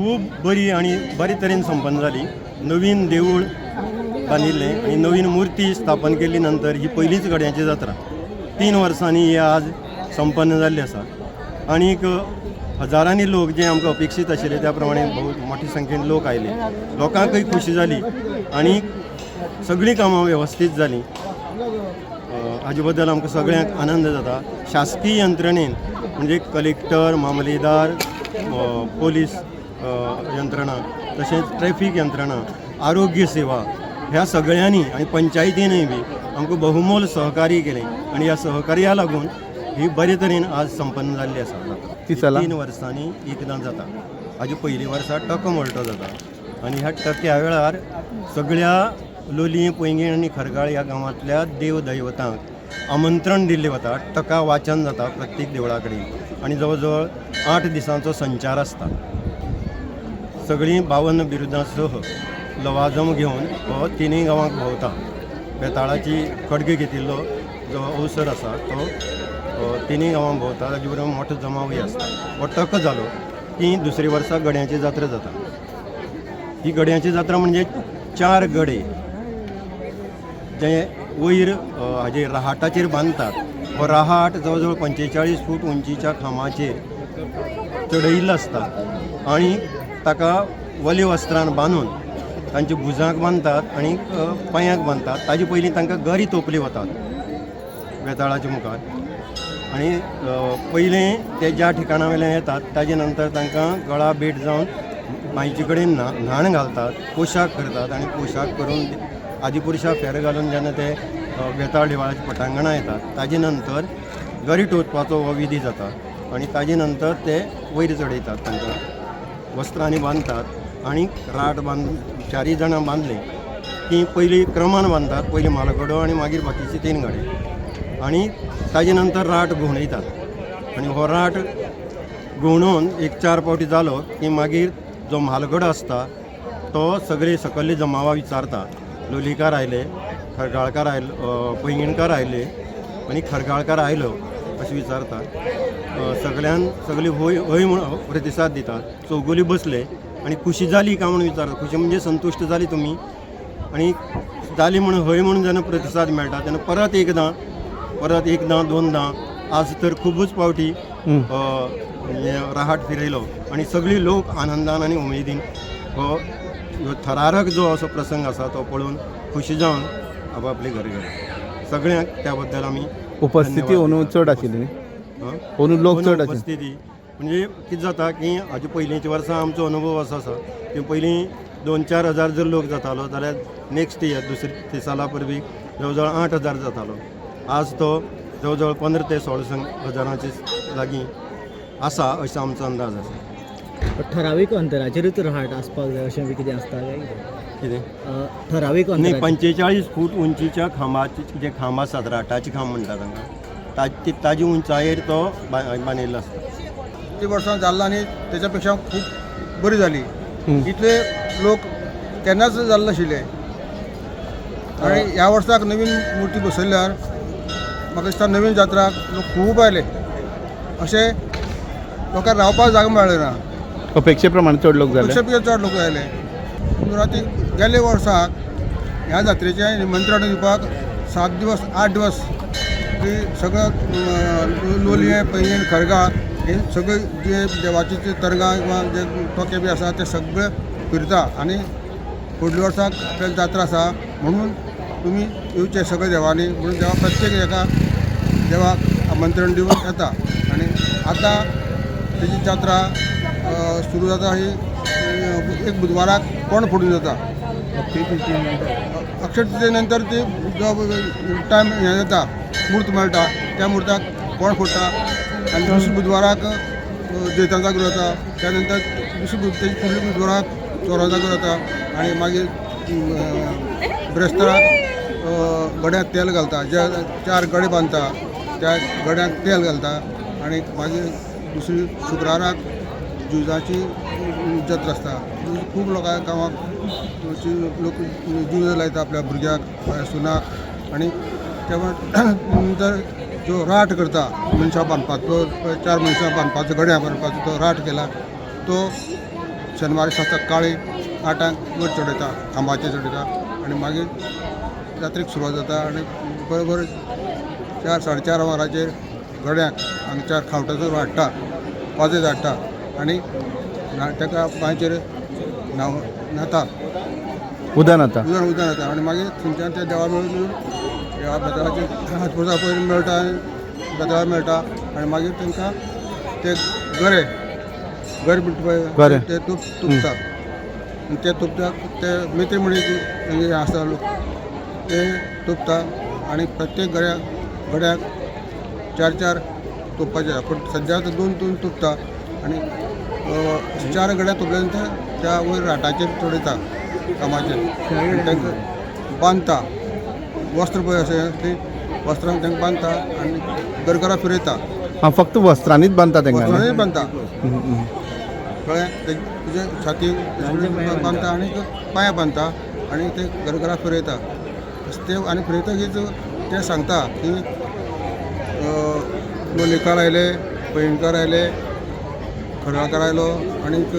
खूब बरी आनी बरे तरेन संपन्न जाली. नवीन देवूळ बांदिल्लें आनी नवीन मुर्ती स्थापन केली नंतर ही पयलीच गड्यांची जात्रा 3 वर्सांनी ही आज संपन्न जाल्ली आसा. आनीक हजारांनी लोक जे आमकां अपेक्षीत आशिल्ले त्या प्रमाणे भोव मोठे संख्येन लोक आयले. लोकांकय खुशी जाली आनी सगळीं कामां वेवस्थीत जालीं. हाजे बद्दल आमकां सगळ्यांक आनंद जाता. शासकीय यंत्रणेन म्हणजे कलेक्टर, मामलेदार, पोलीस यंत्रणा, तशेंच ट्रॅफीक यंत्रणा, आरोग्य सेवा ह्या सगळ्यांनी आनी पंचायतीनय बी आमकां बहुमोल सहकार्य केलें आनी ह्या सहकार्या लागून ही बरे तरेन आज संपन्न जाल्ली आसा जात्रा. ती चला. 3 वर्सांनी एकदां जाता. हाजे पयलीं वर्सा टको मळटो जाता आनी ह्या टक्या वेळार सगळ्या लोलयें, पैंगीण आनी खरगाळ ह्या गांवांतल्या देव दैवतांक आमंत्रण दिल्लें वता. टका वाचन जाता प्रत्येक देवळा कडेन आनी जवळ जवळ 8 दिसांचो संचार आसता. सगळीं 52 बिरुदां सह लवाजम घेवन हो तिनूय गांवांक भोंवता. बेताळाची खडग घेतिल्लो जो अवसर आसा तो तिनूय गांवांक भोंवता. ताजे बरोबर मोठो जमावूय आसता. हो टक जालो की दुसरे वर्सा गड्यांची जात्रा जाता. ही गड्यांची जात्रा म्हणजे चार गडे जे वयर हाजेर रहाटाचेर बांदतात. हो रहाट जवळ जवळ 45 फूट उंचीच्या खांबाचेर चडयिल्लो आसता आनी ताका वले वस्त्रान बांदून तांच्या भुजांक बांदतात आनी पांयांक बांदतात. ताजे पयलीं तांकां गरी तोपली वतात वेताळाच्या मुखार आनी पयलें ते ज्या ठिकाणा वयल्यान येतात ताजे नंतर तांकां गळा भेट जावन मायचे कडेन न्हाण घालतात, पोशाक करतात आनी पोशाक करून आदिपुरुषा फेर घालून जेन्ना ते वेताळ देवळाच्या पटांगणां येतात ताजे नंतर गरी टोचपाचो हो विधी जाता आनी ताजे नंतर ते वयर चडयतात, तांकां वस्त्रांनी बांदतात आनी राट बांद चारूय जाणां बांदले की पयलीं क्रमान बांदतात, पयलीं म्हालगडो आनी मागीर बाकीचे तीन गडे आनी ताजे नंतर राट घुंवडयतात. आनी हो राट घुंवडोवन एक चार पावटी जालो की मागीर जो म्हालगडो आसता तो सगळे सकल्ले जमावा विचारता, लोलयेकार आयले, खरगाळकार आयलो, पैंगीणकार आयले आनी खरगाळकार आयलो अशें विचारता. सगळ्यान सगळे हय हय म्हूण प्रतिसाद दितात. चौगुले बसले आनी खुशी जाली काय म्हूण विचारता. खुशी म्हणजे संतुश्ट जाली तुमी आनी जाली म्हूण हय म्हूण जेन्ना प्रतिसाद मेळटा तेन्ना परत एकदां, परत एकदां, दोनदां, आज तर खुबूच पावटी म्हणजे रहाट फिरयलो आनी सगळी लोक आनंदान आनी उमेदीन हो थरारक जो असो प्रसंग आसा तो पळोवन खुशी जावन आपापले घरा गेले. सगळ्यांक त्या बद्दल आमी उपस्थिती धन्यवाद अंदू दितात. चड आशिल्ली न्ही? हं? अंदू लोक अंदू चड आशिल्ले. उपस्थिती म्हणजे कितें जाता की हाजे पयलींच्या वर्सां आमचो अनुभव असो आसा की पयलीं 2-4 हजार जर लोक जातालो जाल्यार नेक्स्ट इयर दुसरे साला परबीक जवळ जवळ 8,000 जातालो. आज तो जवळ जवळ 15 ते 16 हजारांचे लागीं आसा असो आमचो अंदाज आसा. ठरावीक अंतराचेरूच रहाट आसपाक जाय अशें बी कितें आसता काय कितें? कितें? ठरावीक न्ही. अंतराचेर. 45 फूट उंचीच्या खांबाचे, जे खांब आसात, राटाचे खांब म्हणटा तांकां, ताजी उंचायेर तो बांदिल्लो आसता. ती वर्सां जाल्ला आनी तेच्या पेक्षा खूब बरी जाली. इतले लोक केन्नाच जाल्ले नाशिल्ले आनी ह्या वर्साक नवीन मुर्ती बसयल्यार म्हाका दिसता नवीन जात्राक लोक खूब आयले. अशें लोकांक रावपाक जागो मेळ्ळो ना. अपेक्षे प्रमाणे चड लोक जाले. पेक्षा चड लोक आयले. राती गेले वर्साक ह्या जात्रेचें निमंत्रण दिवपाक 7 दिवस, 8 दिवस की सगळं लोलयें, पैंगीण, खरगाळ हे सगळे जे देवाचे जे तरंगां किंवा जे टोके बी आसा ते सगळे फिरता आनी फुडल्या वर्साक आपल्याला जात्रा आसा म्हणून तुमी येवचे सगळे देवांनी म्हणून देवा प्रत्येक एका देवाक आमंत्रण दिवन येता. आनी आतां तेजी जात्रा सुरू जाता ही एक बुधवाराक कोण फोडून जाता. अक्षय तृतीये नंतर ती जो टायम हें जाता, म्हूर्त मेळटा, त्या म्हूर्ताक कोण फोडटा आनी दुसऱ्या बुधवाराक जैतां जागरो जाता. त्या नंतर दुसऱ्या तेजे फुडल्या बुधवाराक चोरां जागरो जाता आनी मागीर ब्रेस्ताराक गड्यांक तेल घालता. जे चार गडे बांदता त्या गड्यांक तेल घालता आनी मागीर दुसरी शुक्राराक जुजाची जात्रा आसता. खूब लोकांक गांवाक लोक जुज लायता आपल्या भुरग्यांक, सुनाक. आनी त्या नंतर जो राट करता मनशां बांदपाचो, चार मनशां बांदपाचो, गड्यां बांदपाचो तो राट केला तो. शेनवार दिसा सकाळी 8ांक वयर चडयता, खांबाचेर चडयता आनी मागीर जात्रेक सुरवात जाता आनी बरोबर 4 4:30 वरांचेर गड्यांक हांगच्यार खावटाचो हाडटा, वाजयत हाडटा आनी ताका बांयचेर न्हाता. उदन आता. उदक उदक जाता आनी मागीर थंयच्यान त्या देवा मेळून ह्या बेताळाचेर हातपुजा पयर मेळटा आनी बेताळा मेळटा आनी मागीर तांकां ते गरे गरे म्हणटा पळय गरे. ते तुपता आनी ते तुपता ते मेत्री म्हणी हे आसा लोक ते तुपता आनी प्रत्येक गड्याक 4 4 तुपपाचे, पूण सद्या आतां 2 2 तुपता आनी 4 गड्या तुपल्या नंतर त्या वयर राटाचेर चडयता कामाचेर आनी तांकां बांदता वस्त्र पळय अशें ती वस्त्रांक तांकां बांदता आनी गरगरा फिरयता. हा, फक्त वस्त्रांनीच बांदता तांकां? वस्त्रांनी बांदता, कळ्ळें? ते तुजे छाती बांदता आनी पांया बांदता आनी ते गरगरा फिरयता ते आनी फिरयतकीच ते सांगता की लोलयेकार आयले, पैंगीणकार आयले, खरगाळकार आयलो आनीक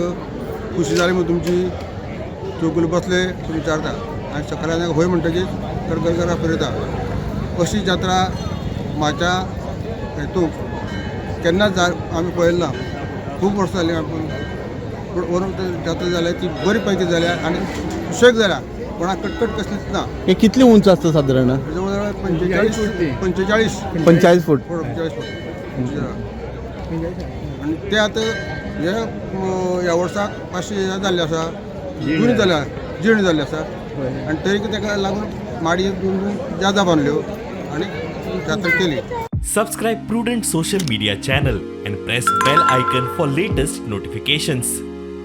खुशी जाली मग तुमची, चौगुले बसले अशें विचारता आनी सकयल हय म्हणटकीच तर गरगरा फिरयता. अशी जात्रा म्हाज्या हेतूंक केन्नाच आमी पळयली ना, खूब वर्सां जालीं आमी, पूण अंदू जात्रा जाल्या ती बरी पैकी जाल्या आनी सुशेग जाल्या, कोणाक कटकट कसलीच ना. हे कितली उंच आसता सादारण? जवळ जवळ 45 45. 45 फूट. 45 फूट. आनी ते आतां हे ह्या वर्साक मातशें हें जाल्लें आसा, जुनी जाल्या, जीर्ण जाल्लें आसा आनी तरी ताका लागून माडी 2 2 जादा बांदल्यो आनी जात्रा केली. Subscribe Prudent Social Media channel and press bell icon for latest notifications.